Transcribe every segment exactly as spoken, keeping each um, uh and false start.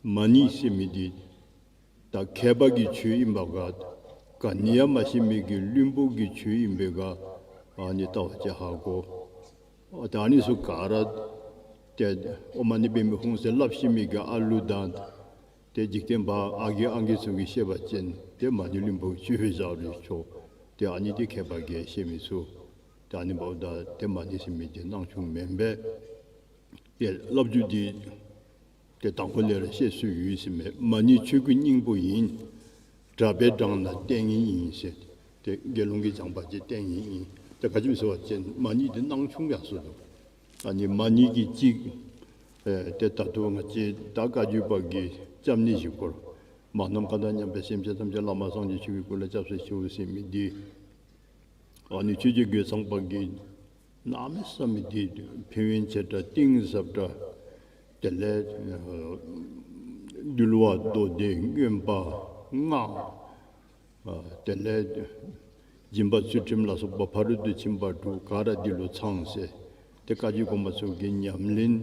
མ་ཎི་ཟེར་མི་འདི་ད་མཁས་པ་གི་ཆོས་ཨིན་པ་ག་ག་ནི་ཡང་མ་ཤེས་མི་གི་བླུན་པོ་གི་ཆོས་ཨིན་པས་ག། ཨ་ནི་ལྟ་བ་ཅིན་ཧ་གོ། ཨ་ད་ཨ་ནི་ཚུ་ག་ར་ཏེ་ཨོཾ་མ་ཎི་པདྨེ་ཧཱུྃ་ཟེར་སླབ་ཤེས་མི་གི་ཨ་ལུ་དང་ཏེ་འཇིག་རྟེན་པ་ཨ་རྒས་ཨང་རྒས་ཚུ་གིས་ཤེས་པ་ཅིན་ཏེ་མ་ཎི་བླུན་པོ་ཆོས་ཟེར་རུང་ཆོག། ཏེ་ཨ་ནི་འདི་མཁས་པ་གིས་ཤེས་མི་ཚུ། ཏེ་ཨ་ནི་འབདཝ་ད་ཏེ་མ་ཎི་ཟེར་མི་འདི་སྣང་ཆུང་མེན་པས། ཏེ་སླབ་རྒྱུ་འདི་ཏེ་དང་པོ་ལས་ར་བཤད་སྲོལ་ཡོད་ཟེར་མས། མ་ཎི་ཆོས་ཀྱི་སྙིང་པོ་ཡིན། གྲྭ་པས་བགྲངས་ན་ལྟས་ངན་ཡིན་ཟེར། ཏེ་དགེ་སློང་གིས་བགྱངས་པ་ཅིན་ལྟས་ངན་ཡིན། ཏེ་ག་ཅི་སྨོ་ཟེར་བ་ཅིན་མ་ཎི་འདི་སྣང་ཆུང་ཡར་སོ་འདུག། ཨ་ནི་མ་ཎི་གི་གཅིག་ཨེ་ཏེ་ད་ལྟོ་ང་བཅས་ད་བཀའ་བརྒྱུད་པ་གི་སྐྱབས་གནས་བཞི་སྐོར། མ་ནམ་མཁའ་དང་མཉམ་པའི་སེམས་ཅན་ཐམས་ཅད་བླ་མ་སངས་རྒྱས་ཆོས་ཀྱི་སྐུ་ལ་སྐྱབས་སུ་མཆིའོ་ཟེར་མི་འདི། ཨ་ནི་ཆོས་རྗེ་རྒོད་ཚང་པ་གིས་གནམ་མེད་ས་མེད་འདི་ཕན་ཡོན་ཆེ་དྲགས་གཏིང་ཟབ་དྲགས། དེ་ལས་ཨ་འདུལ་བ་མདོ་སྡེ་མངོན་པ་སྔགས། ཨ་དེ་ལས་སྦྱིན་པ་ཚུལ་ཁྲིམས་ལ་སོགས་པ་ཕ་རོལ་ཏུ་ཕྱིན་པ་དྲུག་ག་ར་འདི་ལུ་ཚང་ཟེར། ཏེ་བཀའ་བརྒྱུད་གོང་མ་ཚུ་གི་ཉམས་ལེན་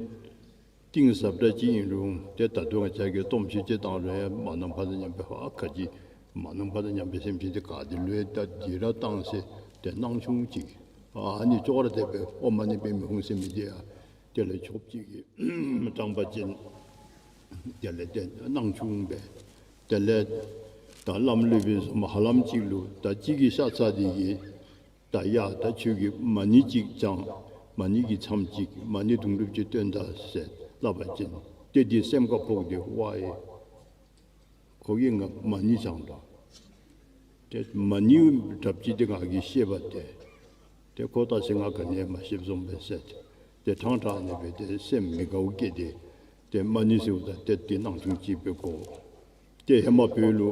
གཏིང་ཟབ་དྲགས་ཅིག་ཨིན་རུང་ཏེ་ད་ལྟོ་ང་བཅས་ཀྱིས་སྟོང་ཕྲག་གཅིག་བཏང་རུང་ཡང་མ་ནམ་མཁའ་དང་མཉམ་པའི་ཧ་ག་ཅི་མ་ནམ་མཁའ་དང་མཉམ་པའི་སེམས་ཅན་འདི་ག་ཏེ་ལུ་ཡང་ད་འདི་ར་བཏང་ཟེར་ཏེ་སྣང་ཆུང་ཅིག། ཨ་ནི་ཅོག་ར་འཐདཔ་སྦེ་ཨོཾ་མ་ཎི་པདྨེ་ཧཱུྃ་ཟེར་མི་འདི་ཡང་དེ་ལས་ཆོགཔ་ཅིག་གིས་བགྲངས་པ་ཅིན་དེ་ལས་ཏེ་སྣང་ཆུང་སྦེ། དེ་ལས་ད་བླམ་སློབ་དཔོན་བཟུམ་ཧ་ལམ་ཅིག་ལུ་ད་གཅིག་གིས་ཤ་ཚ་འདི་གིས་ད་ཡ་ད་ཁྱོད་ཀྱིས་མ་ཎི་གཅིག་བགྱང་། མ་ཎི་གི་མཚམས་གཅིག་མ་ཎི་དུང་སྒྲུབ་ཅིག་སྟོན་ད་ཟེར་སླབ་པ་ཅིན་ཏེ་འདི་སེམས་ཁར་ཕོག་སྟེ་ཝའི་ཁོ་གིས་ང་མ་ཎི་བགྱང་དོ། ཏེ་མ་ཎི་དྲགཔ་ཅིག་འདི་ང་གིས་ཤེས་པ་ཏེ། ཏེ་ཁོ་ད་ཟེར་ང་ག་ནི་ཡང་མ་ཤེསཔ་བཟུམ་སྦེ་ཟེར། ཏེ་ཕྲང་ཕྲང་ཨ་ནི་སྦེ་ཏེ་སེམས་མི་དགའཝ་སྐྱེས་ཏེ། ཏེ་མ་ཎི་ཟེརཝ་ད་ཏེ་འདི་སྣང་ཆུང་ཅིག་སྦེ་གོ། ཏེ་ཧེ་མ་བོད་ལུ་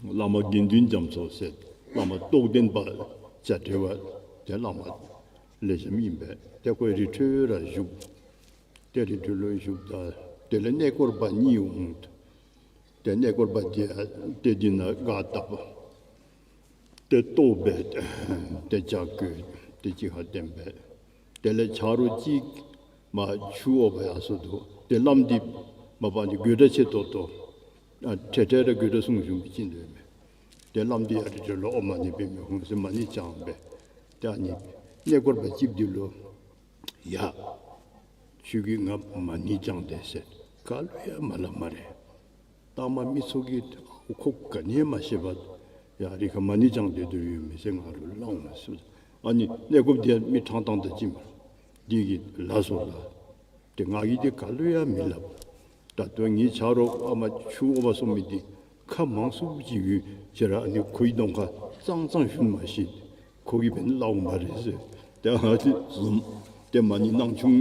བླ་མ་དགེ་འདུན་རྒྱ་མཚོ་ཟེར་བླ་མ་རྟོགས་ལྡན་པ་བྱ་བྲལ་བ་ཏེ་བླ་མ་ལེགས་ཤོམ་ཨིན་པས། ཏེ་ཁོ་རི་ཁྲོད་ར་བཞུགས། ཏེ་རི་ཁྲོད་ལུ་བཞུགས་ད་དེ་ལས་གནས་སྐོར་པ་གཉིས་འོང་། ཏེ་གནས་སྐོར་པ་འདི་ཡང་ཏེ་འདི་ནང་སྒར་བཏབ། ཏེ་ལྟོ་འབད། ཏེ་ཇ་བསྐོལ། ཏེ་གཅིག་ཁར་བསྟེན་འབད། དེ་ལས་ཆ་རོགས་གཅིག་མར་ཆུ་འོ་བར་ཡར་སོ་འདུག། ཏེ་བླམ་འདི་མ་པ་འདི་དགོད་བྲ་ཆེ་ཏོག་ཏོ། ཨ་ཏེ་ཏེ་ར་དགོད་བྲ་གསུང་བཞུགས་མི་ཅིག་འདུག་མས། ཏེ་བླམ་འདི་ཡར་ཏེ་ལོག་ཨོཾ་མ་ཎི་པདྨེ་ཧཱུྃ་ཟེར་མ་ཎི་བགྱང་འབད། ཏེ་ཨ་ནི་གནས་སྐོར་པ་གཅིག་འདི་ལུ་ཡ་ཁྱོད་ཀྱིས་ང་མ་ཎི་བགྱང་དེས་ཟེར་ག་ལུ་ཡང་མ་སླབ་སྨ་རེ། ད་མ་མི་ཚུ་གིས་ཁོ་ག་ནི་ཡང་མ་ཤེས་པར་ཡར་རི་ཁར་མ་ཎི་བགྱང་སྡོད་དོ་ཡོད་མི་ཟེར་ང་ལུ་སླབ་འོང་ཟེར། ཨ་ནི་གནས་སྐོརཔ་འདི་ཡང་མི་ཕྲང་ཏང་ཏ་ཅིག་མས། འདི་གིས་ལགས་སོ་ལགས། ཏེ་ང་གིས་འདི་ག་ལུ་ཡང་མི་སླབ། ད་ལྟོ་ངེའི་ཆ་རོགས་ཨ་མ་ཆུ་འོ་བར་སོང་མི་འདི་ཁ་མང་སུ་ཅིག་ཡོད། ཁྱོད་ར་ཨ་ནི་ཁོའི་གདོང་ཁར་ཙང་ཙང་ཞུན་མ་ཤེས། ཁོ་གིས་འབདན་སླབ་འོང་སྨ་རེ་ཟེར། ཏེ་ཨ་ནི་བཟུམ་ཏེ་མ་ཎི་སྣང་ཆུང་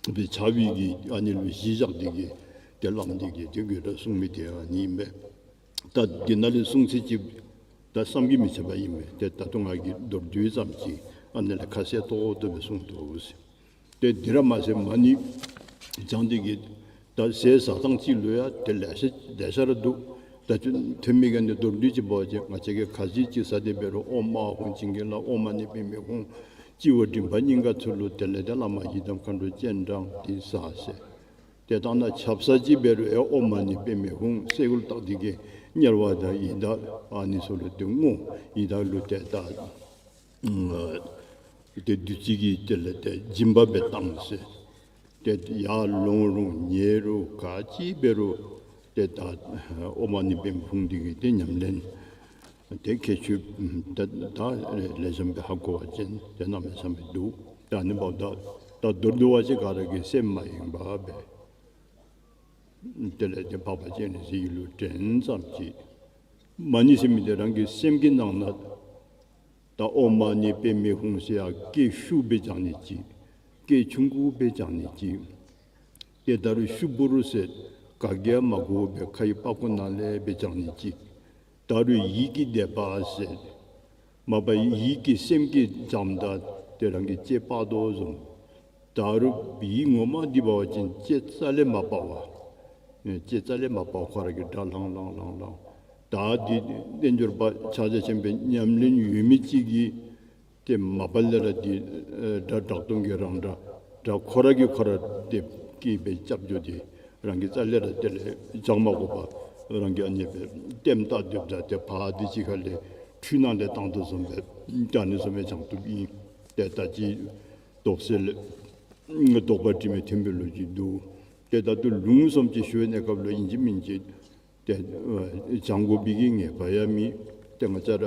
སྦེ་བྱ་བའི་གི་ཨ་ནི་ལུ་གཞི་བཞག་སྟེ་གིས་ཏེ་བླམ་འདི་གིས་ཏེ་དགོད་བྲ་གསུང་མི་འདི་ཨ་ནི་ཨིན་པས། ད་འདི་ནང་ལས་གསུང་ཚིག་ཅིག་ད་བསམ་གྱིས་མི་ཁྱབ་པ་ཨིན་པས། ཏེ་ད་ལྟོ་ང་གིས་མདོར་བསྡུས་ཙམ་ཅིག་ཨ་ནི་ལས་ཁ་གསལ་ཏོག་ཏོ་སྦེ་གསུངས་ཏེ་འདུག་ཟེར། ཏེ་འདི་ར་མ་ཚད་མ་ཎི་བགྱང་སྟེ་གིས་ད་ཟས་ཟ་ཐངས་ཅིག་ལུ་ཡང་ཏེ་ལེ་ཤ་ལེ་ཤ་ར་འདུག། ད་ཅི་ཐོན་མི་ག་ནི་མདོར་བསྡུས་ཅིག་འབད་བ་ཅིན་ང་བཅས་ཀྱིས་ཁ་ཟས་ཅིག་ཟ་སྟེ་འབད་རུང་ཨོཾ་ཨཱཿཧཱུྃ་བྱིན་གྱིས་བརླབ། ཨོཾ་མ་ཎི་པདྨེ་ཧཱུྃ། སྤྱི་བོ་མགྲིན་པ་སྙིང་ག་ཚུ་ལུ་དེ་ལས་ཏེ་བླ་མ་ཡི་དམ་མཁའ་འགྲོ་སྤྱན་དྲངས་ཏེ་ཟ་ཟེར། ཏེ་ད་ནཱ་ཆབ་གསང་ཅིག་འབད་རུང་ཨེ་ཨོཾ་མ་ཎི་པདྨེ་ཧཱུྃ་སེ་གོལ་བཏགས་ཏེ་གིས་དམྱལ་བ་དང་ཡི་དྭགས་ཨ་ནི་ཚུ་ལུ་ཏེ་བསྔོ། ཡི་དྭགས་ལུ་ཏེ་ད་ཨ་ཏེ་བདུད་རྩི་གི་དེ་ལས་ཏེ་སྦྱིན་པ་སྦེ་བཏང་ཟེར། ཏེ་ཡར་ལོང་རུང་ཉལ་རུང་ག་ཅི་འབད་རུང་ཏེ་ད་ཨོཾ་མ་ཎི་པདྨེ་ཧཱུྃ་འདི་གི་ཏེ་ཉམས་ལེན་ཏེ་ཁྱད་ཆོས་ད་ད་ལེགས་ཤོམ་སྦེ་ཧ་གོ་བ་ཅིན་ཏེ་གནམ་མེད་ས་མེད་འདུག། ད་ཨ་ནི་འབདཝ་ད་ད་མདོར་བསྡུ་བ་ཅིན་ག་ར་གིས་སེམས་མ་ཡེངས་པར་སྦེ་དེ་ལས་ཏེ་འཕགས་པ་སྤྱན་རས་གཟིགས་ལུ་དྲན་ཙམ་ཅིག། མ་ཎི་ཟེར་མི་འདི་རང་གི་སེམས་ཀྱི་ནང་ན་ད་ཨོཾ་མ་ཎི་པདྨེ་ཧཱུྃ་ཟེར་ཡང་སྐད་ཤུགས་སྦེ་བགྱང་ནི་ཅིག། སྐད་ཆུང་ཀུ་སྦེ་བགྱང་ནི་ཅིག། ཏེ་ད་རུང་ཤུབ་བུར་ཟེར་ག་གིས་ཡང་མ་གོ་བར་ཁའི་པགས་ཀོ་ནང་ལས་སྦེ་བགྱང་ནི་ཅིག། ད་རུང་ཡིད་ཀྱི་བཟླས་པ་ཟེར་མ་པ་ཡིད་ཀྱིས་སེམས་ཀྱིས་བགྱངམ་ད་ཏེ་རང་གི་ལྕེ་སྤར་དོ་བཟུམ། ད་རུང་ཡིད་ངོ་མ་འདི་འབད་བ་ཅིན་ལྕེ་རྩ་ལས་མ་སྤར་བར་ཨེ་ལྕེ་རྩ་ལས་མ་སྤར་བར་ཁོ་ར་གིས་སྒྲ་ལྷང་ལྷང་ལྷང་ལྷང་། ད་འདི་རྣལ་འབྱོར་པ་ཕྱག་རྒྱ་ཆེན་པོའི་ཉམས་ལེན་ཡོད་མི་ཅིག་གིས་ཏེ་མ་པ་ལས་ར་འདི་ཨེ་སྒྲ་གྲགས་སྟོང་གི་རང་སྒྲ་སྒྲ་ཁོ་ར་གིས་ཁོ་ར་ཏེ་སྐད་སྦེ་རྐྱབ་འགྱོ་སྟེ་ རང་གིས་རྩ་ལས་ར་དེ་ལས་སྦྱང་མ་དགོ་པར་རང་གིས་ཨ་ནི་སྦེ་ལྟདམོ་བལྟ་སྡོདཔ་ད་ཏེ་ཕར་དེ་ཅིག་ཁ་ལས་འཁྲུལ་སྣང་ལས་བཏང་དོ་བཟུམ་སྦེ་ད་ཨ་ནི་བཟུམ་སྦེ་སྦྱང་བཏུབ་ཨིན། ཏེ་ད་ཅི་དོགས་སེལ་དོགས་པ་དྲི་མེད་ཐེམ་པའི་ལོ་རྒྱུས་འདུག། ཏེ་ད་ལྟོ་ལུང་བསམ་ཅིག་ཞུ་བའི་གནས་སྐབས་ལུ་ཨིན་ཅི་མིན་ཅི་ཏེ་ཨ་སྦྱང་དགོ་པའི་གི་ངེས་པ་ཡང་མེད། ཏེ་ང་བཅས་ར་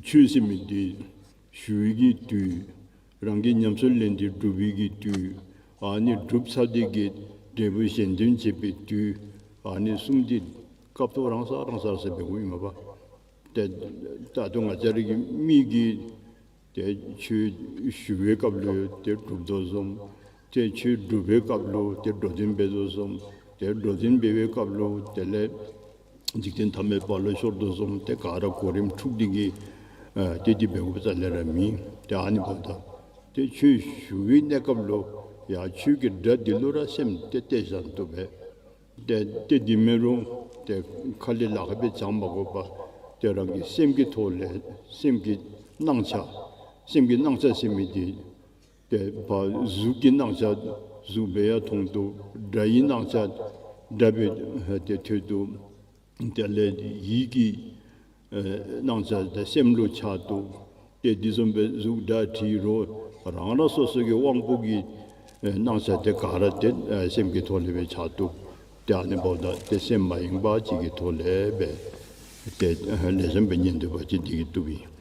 ཆོས་ཟེར་མི་འདི་ཞུ་བའི་གི་དུས་རང་གིས་ཉམས་སུ་ལེན་ཏེ་སྒྲུབ་པའི་གི་དུས་ཨ་ནི་སྒྲུབ་ཚར་ཏེ་གི་འབྲས་བུ་གཞན་དོན་བྱེད་པའི་དུས་ཨ་ནི་གསུམ་འདི་སྐབས་ཐོག་རང་སར་རང་སར་ཟེར་འབད་དགོཔ་ཨིན་མས་པ། ཏེ་ད་ལྟོ་ང་བཅས་ར་གི་མི་གིས་ཏེ་ཆོས་ཞུ་བའི་སྐབས་ལུ་ཏེ་སྒྲུབ་དོ་བཟུམ། ཏེ་ཆོས་སྒྲུབ་པའི་སྐབས་ལུ་ཏེ་འགྲོ་དོན་འབད་དོ་བཟུམ། ཏེ་འགྲོ་དོན་འབད་བའི་སྐབས་ལུ་དེ་ལས་འཇིག་རྟེན་ཐ་མལ་པ་ལུ་ཤོར་དོ་བཟུམ། ཏེ་ག་ར་གོ་རིམ་འཁྲུགས་ཏེ་གི་ཨ་ཏེ་འདི་འབད་དགོཔ་རྩ་ལས་ར་མེད། ཏེ་ཨ་ནི་འབདཝ་ད་ཏེ་ཆོས་ཞུ་བའི་གནས་སྐབས་ལུ་ཡང་ཆོས་ཀྱི་སྒྲ་འདི་ལུ་ར་སེམས་ཏེ་གཏད་བཞག་ནི་འདུག་པས། ཏེ་ཏེ་འདི་མེན་རུང་ཏེ་ཁ་ལས་ལཱ་ཁག་སྦེ་སྦྱང་མ་དགོ་པར་ཏེ་རང་གི་སེམས་ཀྱི་ཐོག་ལས་སེམས་ཀྱི་སྣང་ཆ་སེམས་ཀྱི་སྣང་ཆ་ཟེར་མི་འདི་ཏེ་ཕར་གཟུགས་ཀྱི་སྣང་ཆ་གཟུགས་སྦེ་ཡང་མཐོང་དོ། སྒྲ་ཡི་སྣང་ཆ་སྒྲ་སྦེ་ཏེ་ཐོས་དོ། དེ་ལས་ཡིད་ཀྱི་ཨེ་སྣང་ཆ་དེ་སེམས་ལུ་འཆར་དོ། ཏེ་འདི་བཟུམ་སྦེ་གཟུགས་སྒྲ་དྲི་རོ་རང་རང་སོ་སོ་གི་དབང་པོ་གི་ཨེ་སྣང་ཆ་དེ་ག་ར་ཏེ་ཨེ་སེམས་ཀྱི་ཐོག་ལས་སྦེ་འཆར་དོ། ཏེ་ཨ་ནི་འབདཝ་ད་ཏེ་སེམས་མ་ཡེངས་པ་ཅིག་གི་ཐོག་ལས་སྦེ་ཏེ་ཨེ་ལེགས་ཤོམ་སྦེ་ཉན་སྡོད་པ་ཅིན་འདི་གིས་བཏུབ་ཨིན།